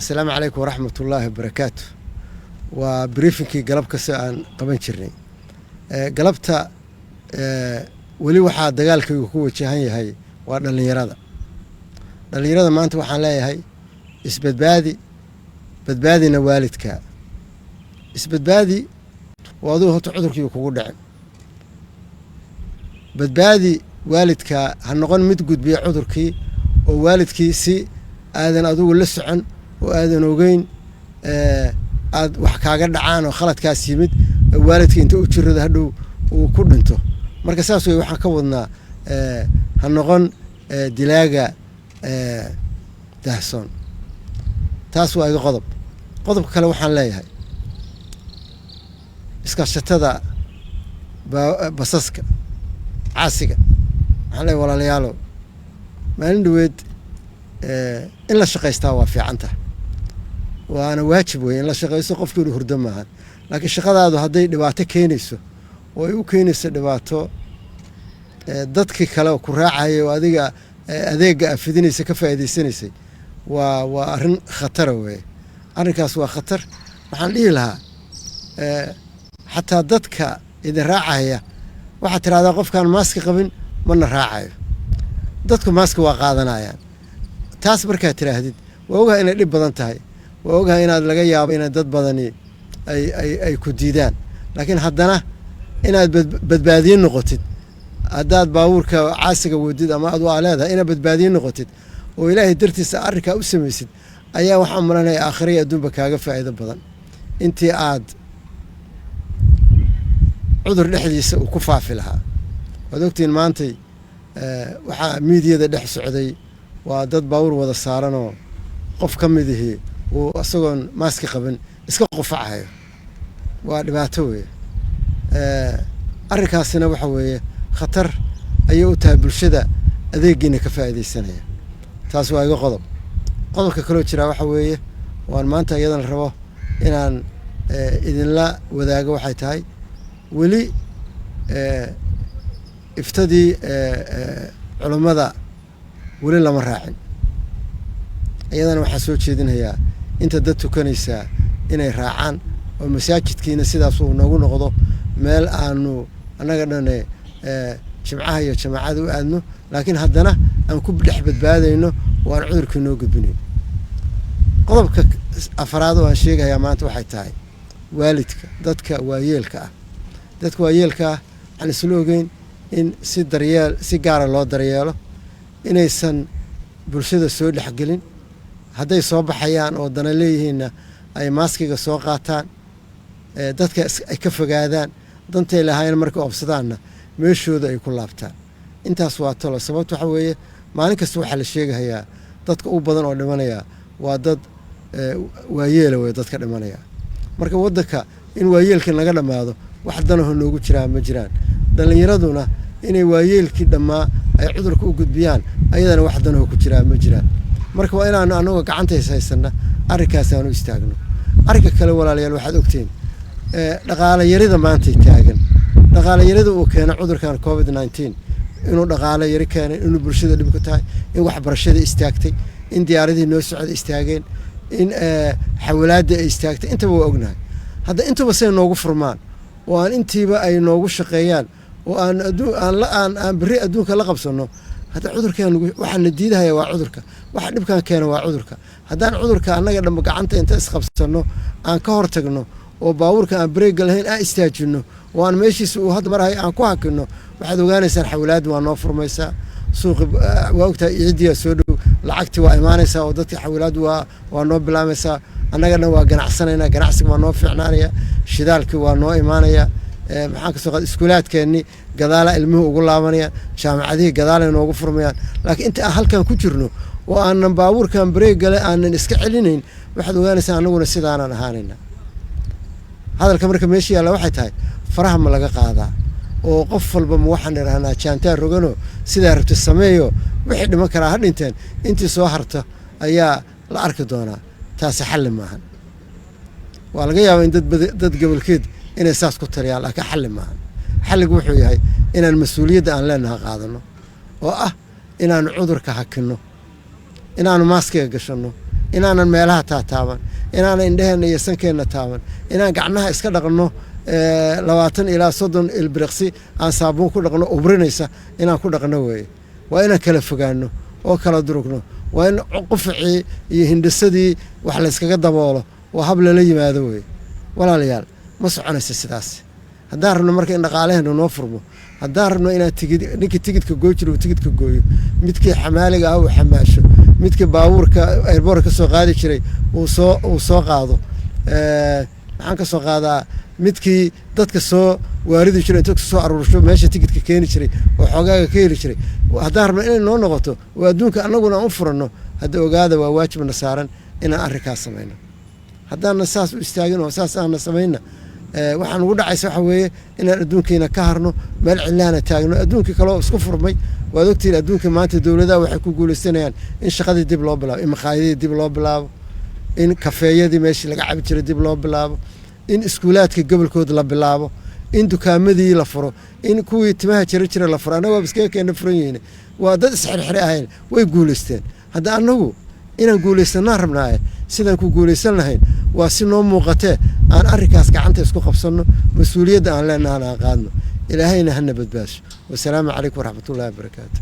Asalaamu calaykum waraxmat ullaahi wabarakaatu. Waa briefingkii galab kasta aan qaban jirnay. Galabta weli waxaa dagaalkaygu ku wajahan yahay waa dhallinyarada. Dhallinyarada maanta waxaan leeyahay: isbadbaadi, badbaadina waalidka. Isbadbaadi oo adigu horta cudurkii kugu dhicin. Badbaadi waalidka, ha noqon mid gudbiya cudurkii oo waalidkii si aadan adigu la socon oo aadan ogeyn aad wax kaaga dhacaan oo khaladkaas yimid, waalidka inta u jirado hadhow uu ku dhinto. Marka saas wey, waxaan ka wadnaa ha noqon dilaaga dahsoon. Taas waa iga qodob. Qodobka kale waxaan leeyahay iskaashatada basaska caasiga. Waxaan leeyahay, walaalayaalo, maalin dhaweed in la shaqaystaa waa fiican tahay, waana waajib wey in la shaqaysto, qofki inu hurdo maahan. Laakiin shaqadaadu hadday dhibaato keenayso oo ay u keenayso dhibaato dadkii kale oo ku raacaya oo adiga adeega a fidinaysa ka faa'iidaysanaysay, waa arrin khatara weye. Arrinkaas waa khatar. Waxaan dhihi lahaa xataa dadka idin raacaya waxaad tidhahdaa, "Qofkaan maaska qabin mana raacayo." Dadku maaska waa qaadanayaan. Taas markaad tidhaahdid, waa ogahay inay dhib badan tahay, waa ogahay inaad laga yaabo inay dad badani ay ku diidaan, laakiin haddana inaad badbaadiye noqotid haddaad baabuurka caasiga wadid ama adu aa leedahay, inaad badbaadiye noqotid oo Ilaahay dartiisa arrinkaa u samaysid ayaa waxaan malanaya aakhira iyo adduunba kaaga faa'iido badan intii aad cudur dhexdiisa uu ku faafi lahaa. Waad ogtihiin, maantay waxaa miidiyada dhex socday waa dad baabuur wada saaranoo qof ka midihii uu isagoon maaski qabin iska qufacayo. Waa dhibaato weeye. Arrinkaasina waxa weeye khatar ayay u tahay bulshada adeegiina ka faa'iidaysanaya. Taas waa iga qodob. Qodobka kaloo jiraa waxa weeye, waan maanta iyadana rabo inaan idinla wadaago, waxay tahay weli iftadii culummada weli lama raacin. Iyadana waxaan soo jeedinayaa inta dad tukanaysaa inay raacaan oo masaajidkiina sidaas uu noogu noqdo meel aanu annaga dhane jimcaha iyo jamaacada u aadno, laakiin haddana aan ku dhex badbaadayno oo aan cudurkii noo gudbinayn. Qodobka afaraad oo aan sheegayaa maanta waxay tahay waalidka, dadka waayeelka ah. Dadka waayeelka ah waxaan isla ogeyn in si daryeel si gaara loo daryeelo, inaysan bulshada soo dhexgelin. Hadday soo baxayaan oo dana leeyihiinna ay maaskiga soo qaataan, dadka ay ka fogaadaan, dantay lahaayeen markay oobsadaanna meeshooda ay ku laabtaan. Intaas waa talo. Sababta waxa weeye, maalin kasta waxaa la sheegahayaa dadka u badan oo dhimanaya waa dad waayeela wey dadka dhimanaya. Marka waddanka in waayeelkii naga dhammaado wax danaho noogu jiraan ma jiraan. Dhallinyaraduna inay waayeelkii dhammaa ay cudurka u gudbiyaan, ayadana wax danaho ku jiraan ma jiraan. Marka waa inaanu annagoo gacantays haysanna arrinkaas aanu istaagno. Arrinka kale, walaalayaal, waxaad ogtiin dhaqaale yarida maantay taagan, dhaqaale yarida uu keenay cudurkan COVID-19, inuu dhaqaale yari keenay, inuu bulshada dhib ku tahay, in waxbarashada istaagtay, in diyaaradihii noo socda istaageen, in xawalaadii ay istaagtay, intaba waa ognahay. Hadda intuba say noogu furmaan oo aan intiiba ay noogu shaqeeyaan oo aan aan aan aan berri adduunka la qabsanno. Hadda cudurkan waxaa na diidahaya waa cudurka, waxa dhibkan keena waa cudurka. Haddaan cudurka annaga dhanba gacanta inta isqabsanno aan ka hortagno oo baabuurka aan bareega lahayn aan istaajinno oo aan meeshiisa uu hadda marahay aan ku hakinno, waxaad ogaanaysaan xawlaaddi waa noo furmaysaa. Suuqi waa ogtahay, ciiddiyaa soo dhow, lacagtii waa imaanaysaa oo dadkii xawlaaddu waa noo bilaamaysaa. Annaga dhan waa ganacsanaynaa, ganacsiga waa noo fiicnaanaya, shidaalkii waa noo imaanaya. Maxaan kasoo qaad, iskuulaadkeennii gadaala ilmuhu ugu laabanayaan, jaamacadihii gadaalay noogu furmayaan. Laakiin inta aan halkan ku jirno oo aanan baabuurkan bareegale aanan iska celinayn, waxaad ogaanaysaa annaguna sidaanaan ahaanayna. Hadalka marka meesha yaalla waxay tahay, faraha ma laga qaadaa oo qof walba ma waxaan idhahnaa jaantaa rogano, sidaa rabta sameeyo, wixii dhiman karaa ha dhinteen, intii soo harta ayaa la arki doonaa? Taasi xalli maahan. Waa laga yaabaa in dad gobolkeed inay saas ku taliyaan, laakiin xalli maahan. Xalligu wuxuu yahay inaan mas-uuliyadda aan leenaha qaadano oo ah inaanu cudurka hakinno, inaanu maaskiga gashanno, Inaanan meelaha taataaban, inaanan indheheenna iyo sankeenna taaban, inaan gacnaha iska dhaqno 20 ilaa 30 ilbiriqsi, aan saabuun ku dhaqno ubrinaysa, inaan ku dhaqno weeye. Waa inaan kala fogaano oo kala durugno. Waa in qufacii iyo hindhisadii wax layskaga daboolo oo hab lala yimaado weeye. Walaalayaal, ma soconaysa sidaas. Haddaan rabno marka in dhaqaalaheenu noo furmo, haddaan rabno inaan tigid, ninkii tigidka gooy jira uu tigidka gooyo, midkii xamaaliga ah uu xamaasho, midkii baabuurka airport ka soo qaadi jiray uu soo qaado, maxaan ka soo qaadaa, midkii dadka soo waaridi jiray inta soo aruursho meesha tigidka keeni jiray oo xoogaaga ka heli jiray, haddaan rabno inay noo noqoto oo adduunka annaguna aan u furanno, hadda ogaada, waa waajibna saaran inaan arrinkaas samayno. Haddaana saas u istaagin oo saas aana samayna, waxaa nugu dhacaysa waxa weeye inaan adduunkiina ka harno, meel cilaana taagno. Adduunkii kale oo isku furmay waad ogtihiin. Adduunka maanta dowladaha waxay ku guuleysanayaan in shaqadii dib loo bilaabo, in makhaayadihii dib loo bilaabo, in kafeeyadii meeshii laga cabi jiray dib loo bilaabo, in iskuulaadka gobolkooda la bilaabo, in dukaamadii la furo, in kuwii timaha jira jira la furo. Annaga waa iskaga keena furan yihiin, waa dad isxirxire ahayn, way guuleysteen. Hadda annagu inaan guuleysanaan rabnaaye, sidaan ku guuleysan lahayn waa si noo muuqatee aan arrinkaas gacanta isku qabsanno, mas-uuliyadda aan leenahana aan qaadno. Ilaahayna hana badbaasho. Wasalaamu calaykum waraxmatullahi wabarakaatu.